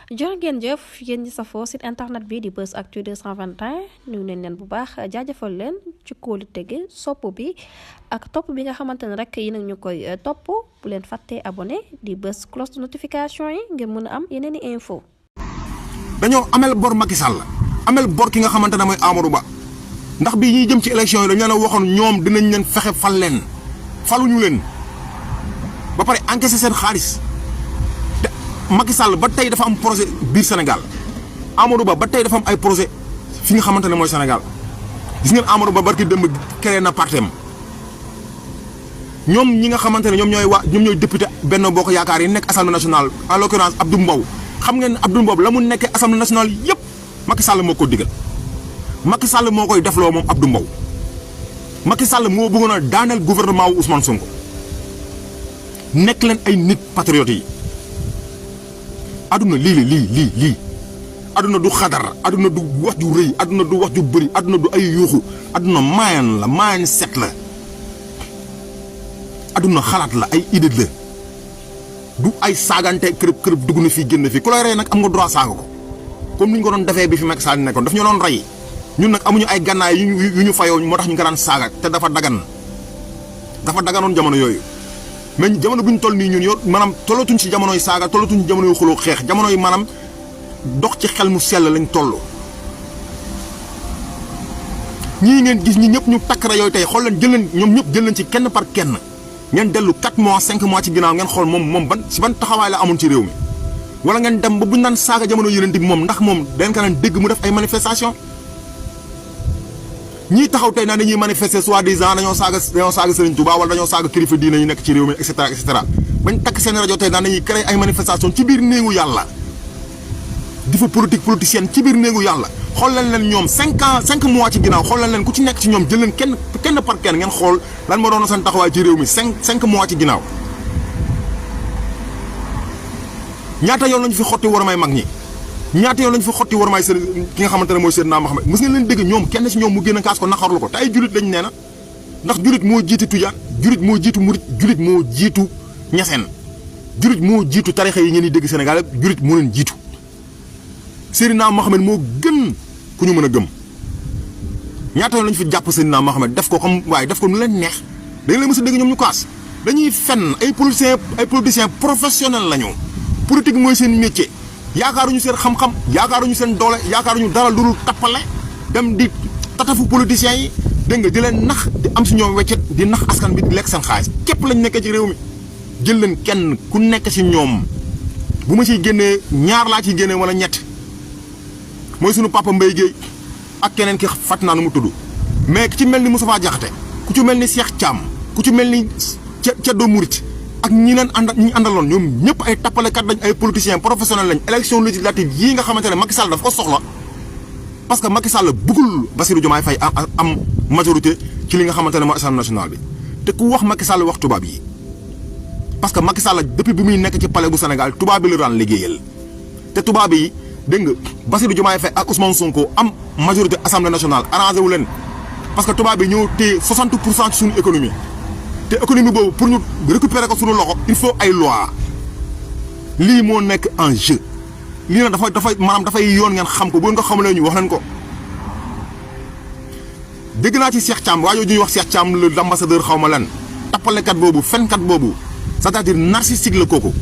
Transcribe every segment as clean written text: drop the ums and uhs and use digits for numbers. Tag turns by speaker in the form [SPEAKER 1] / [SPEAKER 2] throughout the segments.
[SPEAKER 1] jërë ngeen jëf yéen ñi safoo site internet bi di Buzz Actu 221 nuyu nañ leen bu baax jaajëfal leen ci kóolu tege sopp bi ak topp bi nga xamante ne rek yi nag ñu koy topp bu leen fàttee abonné di bës cloche de notification yi ngir mën a am yeneen i info.
[SPEAKER 2] dañoo amel bor Macky Sall amel bor ki nga xamante ne mooy Amadou Ba ndax bi ñuy jëm ci élection yi dañu leen a waxoon ñoom dinañ leen fexe fal leen faluñu leen ba pare encaissé seen xaalis. Macky Sall ba tey dafa am projet biir Sénégal Amadou Ba ba tey dafa am ay projet fi nga xamante ne mooy Sénégal gis ngeen Amadou Ba barki démb créé na partem ñoom ñi nga xamante ne ñoom ñooy député Benno Bokk Yaakaar yi nekk assemblée nationale en l'occurrence Abdou Mbow xam ngeen ne Abdou Mbow la mu nekkee assemblée nationale yëpp Macky Sall moo ko digal Macky Sall moo koy defloo moom Abdou Mbow Macky Sall moo bëggoon a daaneel gouvernement wu Ousmane Sonko nekk leen ay nit patriotes yi. aduna lii aduna du xadar aduna du wax ju rëy aduna du wax ju bëri aduna du ay yuuxu aduna maayan la maayan set la aduna xalaat la ay idée la du ay saagante kërëb dugg na fii génn fii ku lay rey nag am nga droit saaga ko comme ni ñu ko doon defee bi fi Macky Sall nekkoon daf ñu doon rey ñun nag amuñu ay gànnaay yu ñu fayoo moo tax ñu ko daan saaga te dafa daganoon jamono yooyu mais jamono bu ñu toll nii ñun yow maanaam tollatuñ ci jamonoy saaga tollatuñ ci jamonoy xuloo xeex jamono yi maanaam dox ci xel mu sell lañ toll. ñii ngeen gis ñi ñëpp ñu takk ra yooyu tey xool leen jël leen ñoom ñëpp jël leen ci kenn par kenn ngeen dellu 4 mois 5 mois ci ginnaaw ngeen xool moom ban taxawaay la amoon ci réew mi. wala ngeen dem ba bu ñu daan saaga jamono yeneen bi moom ndax moom dañ ko daan dégg mu def ay manifestation ñii taxaw tey naan dañuy manifester soi-disant dañoo saaga Serigne Touba wala dañoo saaga kilifa diine ñu nekk ci réew mi et cetera bañ takk seen rajo tey naan dañuy créer ay manifestation ci biir néegu yàlla di fa politicienne ci biir néegu yàlla xool leen ñoom 5 mois ci ginnaaw xool leen ku ci nekk ci ñoom jël leen kenn par kenn ngeen xool lan moo doon seen taxawaay ci réew mi 5 mois ci ginnaaw ñaata yoon lañu fi xotti war may mag ñi. ñaata yoon lañ fi xotti war maay ki nga xamante ne mooy Seydina Mohamed mos ngeen leen dégg ñoom kenn si ñoom mu génn kaas ko naqarlu ko te ay julit lañ nee na ndax julit moo jiitu tujaan julit moo jiitu murit julit moo jiitu ñaseen julit moo jiitu tarixa yi ngeen di dégg Sénégal julit moo leen jiitu Seydina Mohamed moo gën ku ñu mën a gëm ñaata yoon lañ fi jàpp Seydina Mohamed def ko comme waaye def ko nu leen neex da nga leen mos a dégg ñoom ñu kaas dañuy fenn ay politiciens professionnels lañu politique mooy seen métier. yaakaaruñu seen xam-xam yaakaaruñu seen doole yaakaaruñu dara lu dul tappale dem di tatafu politiciens yi dégg nga di leen nax di am si ñoom weccet di nax askan bi di lekk seen xaalis képp lañ nekkee ci réew mi jël leen kenn ku nekk si ñoom bu ma ciy génnee ñaar laa ciy génnee wala ñett mooy sunu papa Mbaye Guèye ak keneen ki fàtt naa nu mu tudd mais ku ci mel ni Moustapha Diakhaté ku ci mel ni Cheikh Thiam ku ci mel ni Thierno Mouride ak ñi àndaloon ñoom ñëpp ay tappalekat lañ ay politiciens professionnels lañ élection législative yii nga xamante ne Macky Sall daf ko soxla parce que Macky Sall bëggul Bassirou Diomaye Faye am majorité ci li nga xamante ne mooy assemblée nationale bi te ku wax Macky Sall wax tubaab yi parce que Macky Sall depuis bi muy nekk ci palais bu Sénégal tubaab bi la daan liggéeyal te tubaab yi dégg nga Bassirou Diomaye Faye ak Ousmane Sonko am majorité assemblée nationale arrangé wu leen parce que tubaab bi ñoo téye 60% ci suñu économie. te économie boobu pour ñu récupérer ko suñu loxo il faut ay loi lii moo nekk en jeu lii nag dafay yoon ngeen xam ko bu ngeen ko xamulee ñu wax leen ko. dégg naa ci Cheikh Thiam waa jooju ñuy wax Cheikh Thiam le ambassadeur xaw ma lan tappalekat boobu fenkat boobu c'est-à-dire narcissique la kooku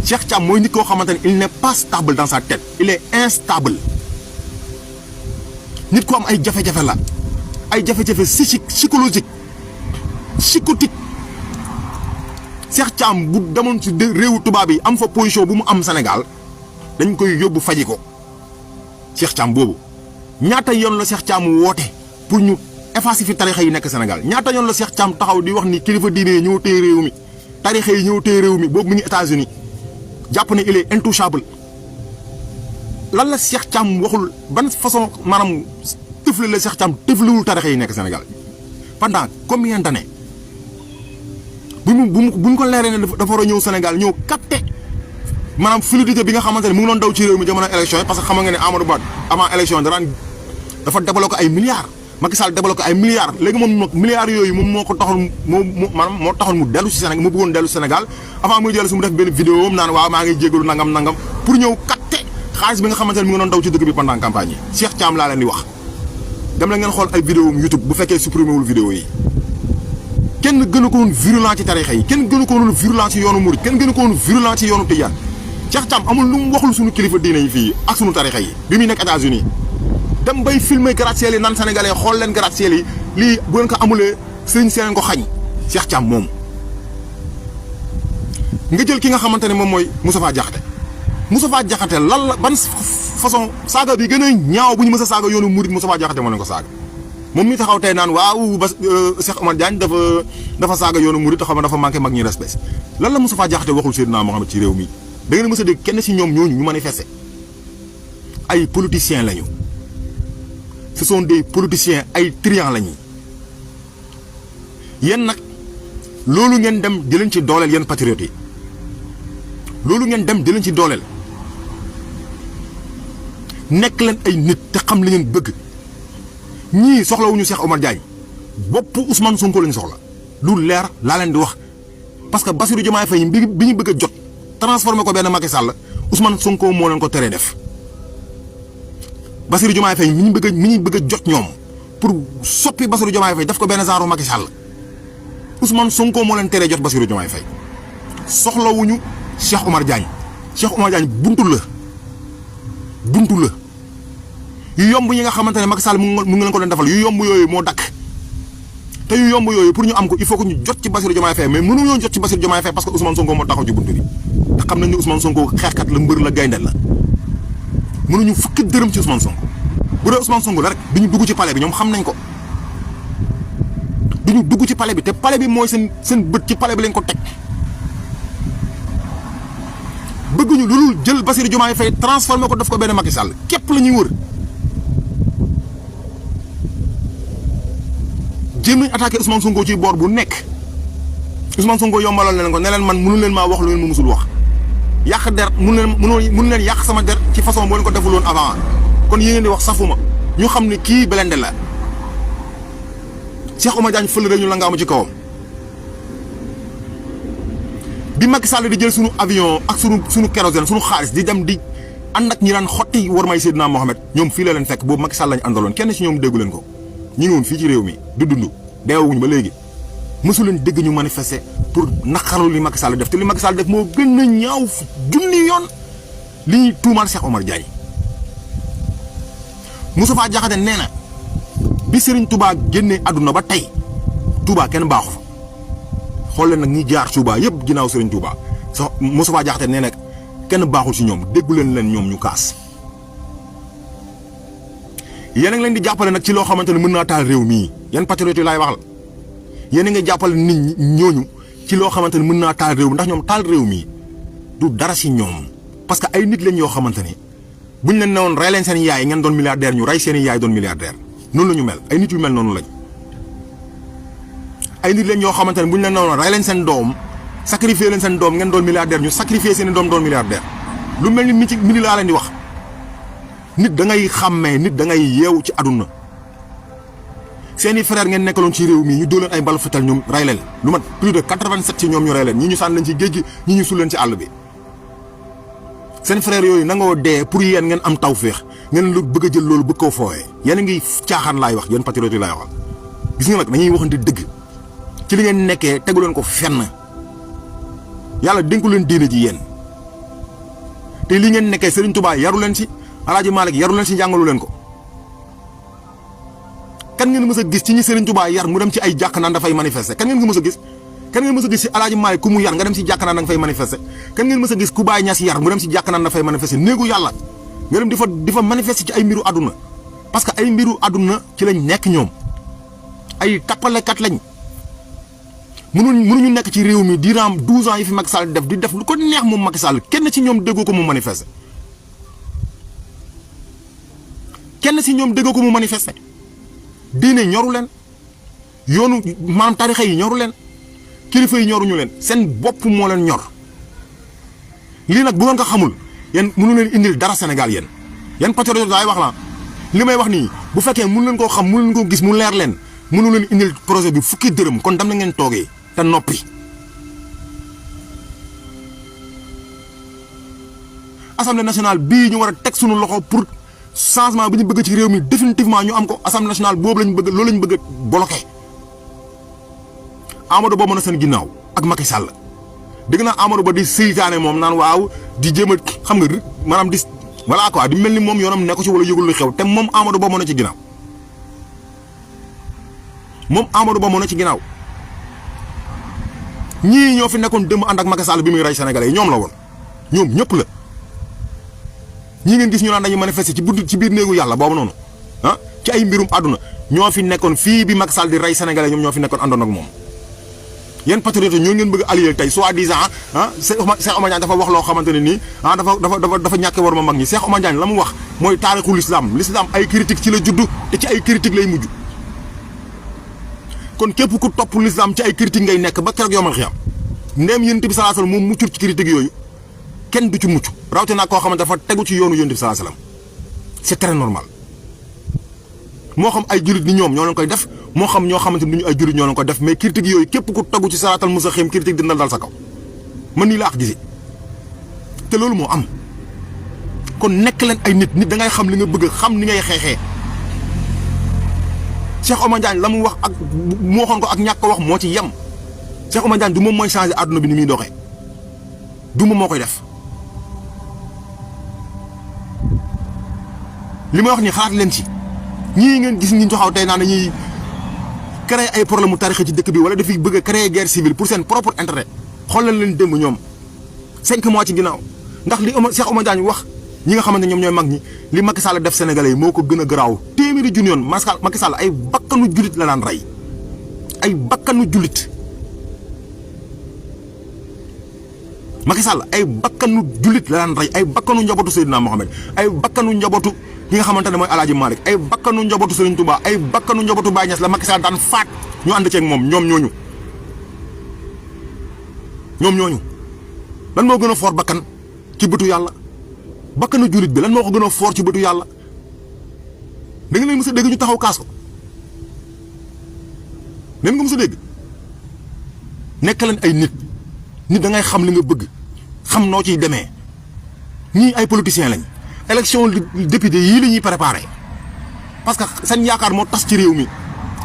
[SPEAKER 2] Cheikh Thiam mooy nit koo xamante ne il n'est pas stable dans sa tête il est instable nit ko am ay jafe-jafe la ay jafe-jafe psychologique. psychotique Cheikh Thiam bu demoon ci réewu tubaab yi am fa position bu mu am Sénégal dañ koy yóbbu faji ko Cheikh Thiam boobu ñaata yoon la Cheikh Thiam woote pour ñu effacer fi tarixa yi nekk Sénégal ñaata yoon la Cheikh Thiam taxaw di wax ni kilifa diine yi ñëw téye réew mi tarixa yi ñëw téye réew mi boobu mi ngi États-Unis jàpp ne il est intouchable lan la Cheikh Thiam waxul ban façon maanaam tëfle la Cheikh Thiam tëflewul tarixa yi nekk Sénégal pendant combien d'années buñ ko leeree ne dafa war a ñëw Sénégal ñëw capté maanaam fluidité bi nga xamante ne mu ngi doon daw ci réew mi jamono élection yi parce que xam nga ne Amadou Ba avant élection dafa débloqué ay milliards Macky Sall débloqué ay milliards léegi moom nag milliards yooyu moom moo ko taxoon moo taxoon mu dellu si Sénégal mu bëggoon dellu Sénégal avant muy dellu si mu def benn vidéo am naan waaw maa ngi jégalu nangam pour ñëw capté xaalis bi nga xamante ne mi ngi doon daw ci dëkk bi pendant campagne yi Cheikh Thiam laa leen di wax dem la ngeen xool ay vidéo YouTube bu fekkee supprimé wul vidéo yi kenn gënu ko woon virulent ci tarixa yi kenn gënu ko woon virulent ci yoonu murid kenn gënu ko woon virulent ci yoonu tijaan Cheikh Thiam amul lu mu waxul suñu kilifa diine yi fii ak suñu tarixa yi bi muy nekk États-Unis dem bay filmer gratte-ciel yi nan sénégalais xool leen gratte-ciel yi lii bu leen ko amulee sëriñ seen ko xañ Cheikh Thiam moom nga jël ki nga xamante ne moom mooy Moustapha Diakhaté lan la ban façon saaga bi gën a ñaaw bu ñu mës a saaga yoonu murid Moustapha Diakhaté moo leen ko saaga moom mi taxaw tey naan waaw ba Cheikh Omar Diagne dafa saaga yoonu murid te xam ne dafa manqué mag ñi respect lan la Moustapha Diakhaté waxul Seydina Mohamed ci réew mi da ngeen mës a dégg kenn si ñoom ñooñu ñu manifester ay politiciens lañu ce sont des politiciens ay triants lañu yéen nag loolu ngeen dem di leen ci dooleel yéen patriotes yi loolu ngeen dem di leen ci dooleel nekk leen ay nit te xam li ngeen bëgg ñii soxlawuñu Cheikh Omar Diagne bopp Ousmane Sonko lañ soxla lu leer laa leen di wax parce que Bassirou Diomaye Faye bi ñu bëgg a jot transformé ko benn Macky Sall Ousmane Sonko moo leen ko teree def Bassirou Diomaye Faye mi ñu bëgg a jot ñoom pour soppi Bassirou Diomaye Faye def ko benn genre Macky Sall Ousmane Sonko moo leen teree jot Bassirou Diomaye Faye soxlawuñu Cheikh Omar Diagne buntu la yu yomb yi nga xamante ne Macky Sall mu ngi leen ko doon defal yu yomb yooyu moo dakk te yu yomb yooyu pour ñu am ko il faut que ñu jot ci Bassirou Diomaye Faye mais mënuñoo jot ci Bassirou Diomaye Faye parce que Ousmane Sonko moo taxaw ci buntu bi te xam nañ ne Ousmane Sonko xeexkat la mbër la gayndel la mënuñu fukki dërëm ci Ousmane Sonko bu dee Ousmane Sonko la rek duñu dugg ci palais bi ñoom xam nañ ko duñu dugg ci palais bi te palais bi mooy seen bët ci palais bi lañ ko teg bëgguñu lu dul jël Bassirou Diomaye Faye transformé ko def ko benn Macky Sall képp la ñuy wër jéem nañ attaqué Ousmane Sonko ci boor bu nekk Ousmane Sonko yombalal leen ko ne leen man mënu leen maa wax lu leen ma musul wax yàq der mënu leen yàq sama der ci façon boo leen ko deful woon avant kon yi ngeen di wax safuma ñu xam ne kii belende la Cheikh Omar Diagne fël ñu la nga am ci kawam bi Macky Sall di jël sunu avion ak sunu kérosène sunu xaalis di dem di ànd ak ñi daan xotti war may Seydina Mohamed ñoom fii la leen fekk boobu Macky Sall lañu àndaloon kenn si ñoom déggu leen ko ñi ngi woon fii ci réew mi du dund deewuñu ba léegi mësu leen dégg ñu manifester pour naqarlu li Macky Sall def te li Macky Sall def moo gën a ñaaw junni yoon li ñuy tuumaal Cheikh Omar Diagne Moustapha Diakhaté nee na bi Serigne Touba génnee àdduna ba tey Touba kenn baaxu fa xool leen nag ñi jaar Touba yëpp ginnaaw Serigne Touba sax Moustapha Diakhaté nee na kenn baaxul ci ñoom déggu leen ñoom ñu kaas yéen a ngi leen di jàppale nag ci loo xamante ne mën naa taal réew mii yan patriotes yi laay waxal yéen a ngi jàppale nit ñooñu ci loo xamante ne mën naa taal réew mi ndax ñoom taal réew mii du dara si ñoom parce que ay nit lañ yoo xamante ne buñ leen newoon rey leen seen yaay ngeen doon milliardaire ñu rey seen i yaay doon milliardaire noonu la ñu mel ay nit yu mel noonu lañ ay nit lañ yoo xamante ne buñ leen newoon rey leen seen doom sacrifier leen seen doom ngeen doon milliardaire ñu sacrifier seen i doom doon milliardaire lu mel ni mi laa leen di wax. nit da ngay xàmmee nit da ngay yeewu ci àdduna seeni frère ngeen nekkaloon ci réew mi ñu dóor leen ay bal fetal ñoom rey leen lu mat plus de 87 ci ñoom ñu rey leen ñi ñu sànni leen ci géej gi ñi ñu sul leen ci àll bi seen frère yooyu nangoo dee pour yéen ngeen am tawféex ngeen lu bëgg a jël loolu bëgg koo foowee yéen a ngi caaxaan laay wax yéen patriotes yi laay waxal gis nga nag dañuy waxante dëgg ci li ngeen nekkee tegu leen ko fenn yàlla dénku leen diine ji yéen te li ngeen nekkee Serigne Touba yaru leen ci Alaaji Malick yaru leen si njàngalu leen ko kan ngeen mës a gis ci ñi Serigne Touba yar mu dem ci ay jàkk naan dafay manifester kan ngeen ko mës a gis kan ngeen mës a gis si Alaaji Malick ku mu yar nga dem si jàkk naan da nga fay manifester kan ngeen mës a gis ku Baay Ñas yar mu dem si jàkk naan dafay manifester néegu yàlla nga dem di fa manifester ci ay mbiru àdduna parce que ay mbiru àdduna ci lañ nekk ñoom ay tappalekat lañ mënuñu nekk ci réew mi durant 12 ans yi fi Macky Sall di def lu ko neex moom Macky Sall kenn ci ñoom déggoo ko mu manifester kenn si ñoom dégg ko mu manifester diine ñoru leen yoonu maanaam tarixa yi ñoru leen kilifa yi ñoruñu leen seen bopp moo leen ñor lii nag bu ngeen ko xamul yéen mënu leen indil dara Sénégal yéen patriote daay wax la li may wax nii bu fekkee mënu leen koo xam mënu leen koo gis mu leer leen mënu leen indil projet bi fukki dërëm kon dam na ngeen toogee te noppi assemblée nationale bii ñu war a teg suñu loxo pour changement bi ñu bëgg ci réew mi définitivement ñu am ko assemblée nationale boobu lañ bëgg loolu lañ bëgg a bloqué. Amadou Ba mën a seen ginnaaw ak Macky Sall dégg naa Amadou Ba di seytaane moom naan waaw di jéem a xam nga maanaam di voilà quoi di mel ni moom yoonam nekku ci wala yëgul lu xew te moom Amadou Ba mën a ci ginnaaw moom Amadou Ba mën a ci ginnaaw ñii ñoo fi nekkoon démb ànd ak Macky Sall bi muy rey Sénégalais yi ñoom la woon ñoom ñëpp la ñii ngeen gis ñu naan dañuy manifester ci biir néegu yàlla boobu noonu ah ci ay mbirum àdduna ñoo fi nekkoon fii bi Macky Sall di rey Sénégalais ñoom ñoo fi nekkoon àndoon ak moom. yéen patriotes ñoo ngeen bëgg a allier tey soi-disant Cheikh Oumar Diagne dafa wax loo xamante ne nii dafa ñàkke war ma mag ñi Cheikh Oumar Diagne la mu wax mooy taarixu l'islam ay critique ci la judd te ci ay critique lay mujj kon képp ku topp l'islam ci ay critique ngay nekk ba keroog yomal xiyam ndéem yonent bi sallallahu alayhi wasallam moom muccul ci critique yooyu kenn du ci mucc rawatina koo xamante dafa tegu ci yoonu yonent bi sallallahu alayhi wasallam c'est très normal moo xam ay jullit ni ñoom ñoo leen koy def moo xam ñoo xamante ni duñu ay jullit ñoo leen koy def mais critique yooyu képp ku togg ci saraatal mustaqim critique dina dal sa kaw man nii laa ak gisee te loolu moo am kon nekk leen ay nit da ngay xam li nga bëgg xam ni ngay xeexee Cheikh Oumar Diagne la mu wax ak mu waxoon ko ak ñàkk wax moo ci yem Cheikh Oumar Diagne du moom mooy changer àdduna bi ni muy doxee du moom moo koy def li ma wax nii xalaat leen ci. ñii ngeen gis ñu taxaw tey naan dañuy créer ay problème mu tarixa ci dëkk bi wala dafay bëgg a créer guerre civile pour seen propre intérêt xoolal leen démb ñoom 5 mois ci ginnaaw ndax li Cheikh Oumar Diagne wax ñi nga xamante ñoom ñooy mag ñi li Macky Sall def Sénégalais yi moo ko gën a garaaw téeméeri junni yoon Macky Sall ay bakkanu jullit la daan rey ay bakkanu jullit Macky Sall ay bakkanu jullit la daan rey ay bakkanu njabootu Seydina Mohamed ay bakkanu njabootu ñi nga xamante ne mooy Alaaji Malick ay bakkanu njabootu Serigne Touba ay bakkanu njabootu Baye Niass la Macky Sall daan faat ñu ànd ceeg moom ñoom ñooñu lan moo gën a foor bakkan ci bëtu yàlla bakkanu jullit bi lan moo ko gën a foor ci bëtu yàlla da nga leen mës a dégg ñu taxaw kaas ko leen nga mës a dégg nekk leen ay nit da ngay xam li nga bëgg xam noo ciy demee ñii ay politiciens lañ élection député yii la ñuy préparé parce que seen yaakaar moo tas ci réew mi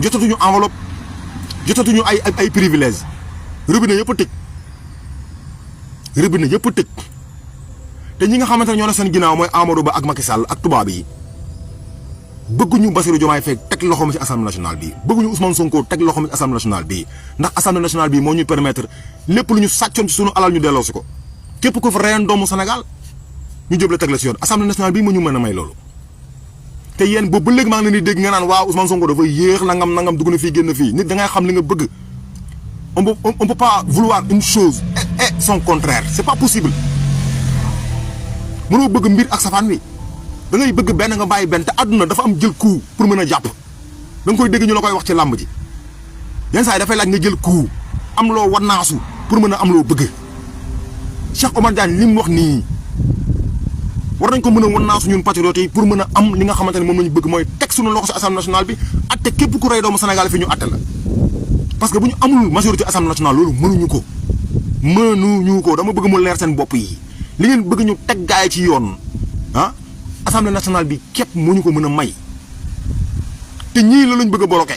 [SPEAKER 2] jotatuñu enveloppe jotatuñu ay privilèges robinet yëpp a tëj te ñi nga xamante ne ñoo ne seen ginnaaw mooy Amadou Ba ak Macky Sall ak tubaab yi bëgguñu Bassirou Diomaye Faye teg loxoom ci assemblée nationale bii bëgguñu Ousmane Sonko teg loxoom ci assemblée nationale bii ndax assemblée nationale bii moo ñuy permettre lépp lu ñu sàccoon ci sunu alal ñu delloosi ko képp ko fa reyoon doomu Sénégal ñu jëb la teg la ci yoon assemblée nationale bii moo ñu mën a may loolu. te yéen boobu ba léegi maa ngi leen di dégg nga naan waaw Ousmane Sonko dafa yéex nangam dugg na fii génn fii nit da ngay xam li nga bëgg on peut pas vouloir une chose et son contraire c'est pas possible mënoo bëgg mbir ak safaan wi. da ngay bëgg benn nga bàyyi benn te àdduna dafa am jël coup pour mën a jàpp da nga koy dégg ñu la koy wax ci làmb ji yenn saa yi dafay laaj nga jël coup am loo wannaasu pour mën a am loo bëgg Cheikh Oumar Diagne li mu wax nii war nañ ko mën a wannaasu ñun patriotes yi pour mën a am li nga xamante ne moom la ñu bëgg mooy teg suñu loxo si assemblée nationale bi atte képp ku rey doomu Sénégal fi ñu atte la parce que bu ñu amul majorité assemblée nationale loolu mënuñu ko dama bëgg mu leer seen bopp yi li ngeen bëgg ñu teg gaay ci yoon ah assemblée nationale bi képp moo ñu ko mën a may te ñii la lañ bëgg a bloqué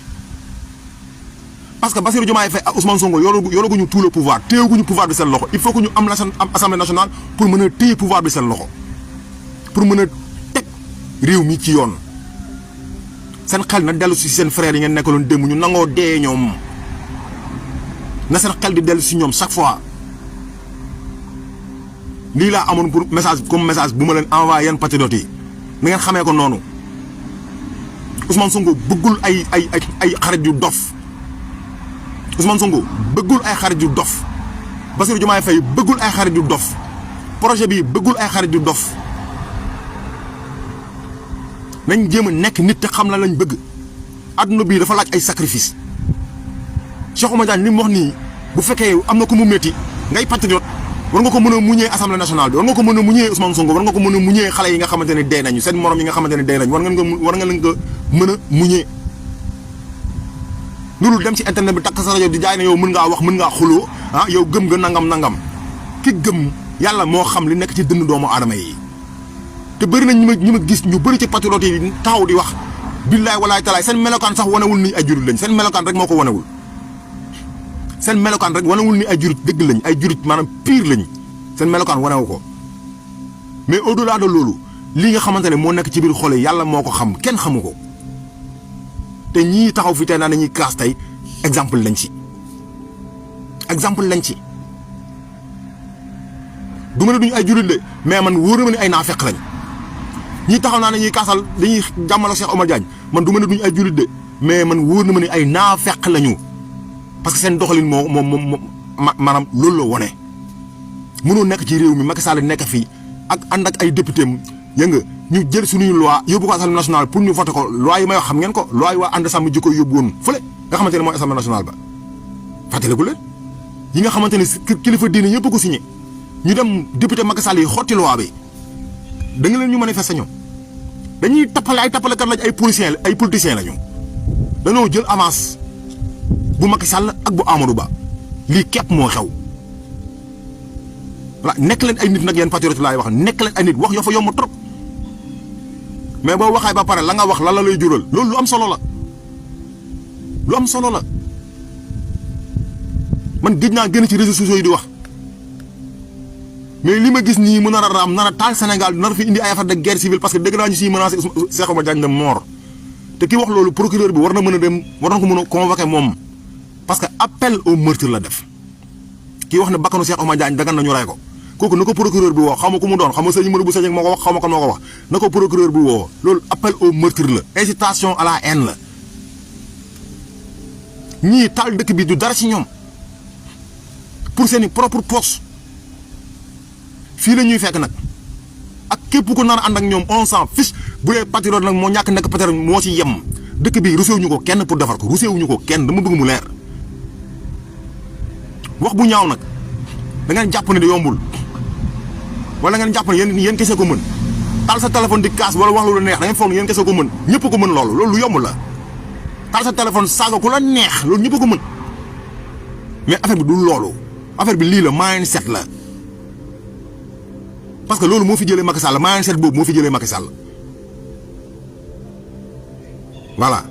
[SPEAKER 2] parce que Bassirou Diomaye Faye ak Ousmane Sonko yoraguñu tout le pouvoir téyeguñu pouvoir bi seen loxo il faut que ñu am assemblée nationale pour mën a téye pouvoir bi seen loxo pour mën a teg réew mi ci yoon seen xel na dellu si seen frères yi ngeen nekkaloon démb ñu nangoo dee ñoom na seen xel di dellu si ñoom chaque fois. lii laa amoon pour message bu ma leen envoyé yeen patriotes yi na ngeen xamee ko noonu Ousmane Sonko bëggul ay xarit yu dof Ousmane Sonko bëggul ay xarit yu dof Bassirou Diomaye Faye bëggul ay xarit yu dof projet bi bëggul ay xarit yu dof nañ jéem a nekk nit te xam la lañ bëgg adduna bii dafa laaj ay sacrifice Cheikh Oumar Diagne li mu wax nii bu fekkee am na ko mu métti ngay patriote war nga ko mën a muñee assemblée nationale bi war nga ko mën a muñee Ousmane Sonko war nga ko mën a muñee xale yi nga xamante ne dee nañu seen morom yi nga xamante ne dee nañu war nga leen ko mën a muñee loolu dem ci internet bi takk sa rajo di jaay ne yow mën ngaa wax mën ngaa xuloo yow gëm nga nangam ki gëm yàlla moo xam li nekk ci dënn doomu aadama yi te bëri na ñu ma gis ñu bëri ci patriote yi taxaw di wax billaay walaay talaay seen melokaan sax wanewul ni ay jurit lañ seen melokaan rek moo ko wanewul seen melokaan rek wanewul ni ay jurit dëgg lañ ay jurit maanaam pire lañ seen melokaan wanewu ko mais au delà de loolu lii nga xamante ne moo nekk ci biir xol yi yàlla moo ko xam kenn xamu ko te ñii taxaw fi tey naa nañuy kaas tey exemple lañ ci du ma ne duñu ay jurit de mais man wóor na ma ne ay naafeq lañ ñii taxaw naa ne ñuy kaasal dañuy jàmmal Cheikh Omar Diagne man du ma ne duñu ay jurit de mais man wóor na ma ne ay naafeq lañu parce que seen doxalin moo maanaam loolu la wone mënoo nekk ci réew mi Macky Sall nekk fii ak ànd ak ay député am ya nga ñu jël suñuy loi yóbbu ko assemblée nationale pour ñu voté ko loi yi may wax xam ngeen ko loi yi waa ànd sàmm jikko yóbbu woon fële nga xamante ne mooy assemblée nationale ba fàttaliku leen yi nga xamante ne kilifa diine yëpp ko signé ñu dem député Macky Sall yi xotti loi bi da nga leen ñu manifester ñoom dañuy tappale ay tappalekat lañ ay politiciens lañu dañoo jël avance bu Macky Sall ak bu Amadou Ba lii képp moo xew voilà nekk leen ay nit nag yéen patriote laay wax nekk leen ay nit wax yoo fa yomb trop mais boo waxee ba pare la nga wax lan la lay jural loolu lu am solo la man gëj naa génn ci réseaux sociaux yi di wax mais li ma gis nii mu nar a raam nar a taal Sénégal nar fi indi ay affaire de guerre civile parce que dégg naa ñu siy menacé Cheikh Omar Diagne de mort te ki wax loolu procureur bi war na mën a dem war na ko mën a convoquer moom parce que appel au meurtre la def kii wax ne bakkanu Cheikh Omar Diagne dagan nañu rey ko kooku na ko procureur bi woo xaw ma ku mu doon xam nga sëñ Modou Bousso moo ko wax xaw ma kan moo ko wax na ko procureur bi woo loolu appel au meurtre la incitation à la haine la ñii taal dëkk bi du dara ci ñoom pour seeni propre poche fii la ñuy fekk nag ak képp ku nar a ànd ak ñoom on s'en fiche bu dee patriote nag moo ñàkk nekk patriote moo ci yem dëkk bi ruseewuñu ko kenn pour defar ko ruseewuñu ko kenn dama bëgg mu leer wax bu ñaaw nag da ngeen jàpp ne da yombul wala ngeen jàpp ne yéen kese ko mën taal sa téléphone di kaas wala wax lu la neex da ngeen foog ne yéen kese ko mën ñëpp ko mën loolu lu yomb la taal sa téléphone saaga ku la neex loolu ñëpp ko mën mais affaire bi du loolu affaire bi lii la mindset la parce que loolu moo fi jëlee Macky Sall mindset boobu moo fi jëlee Macky Sall voilà.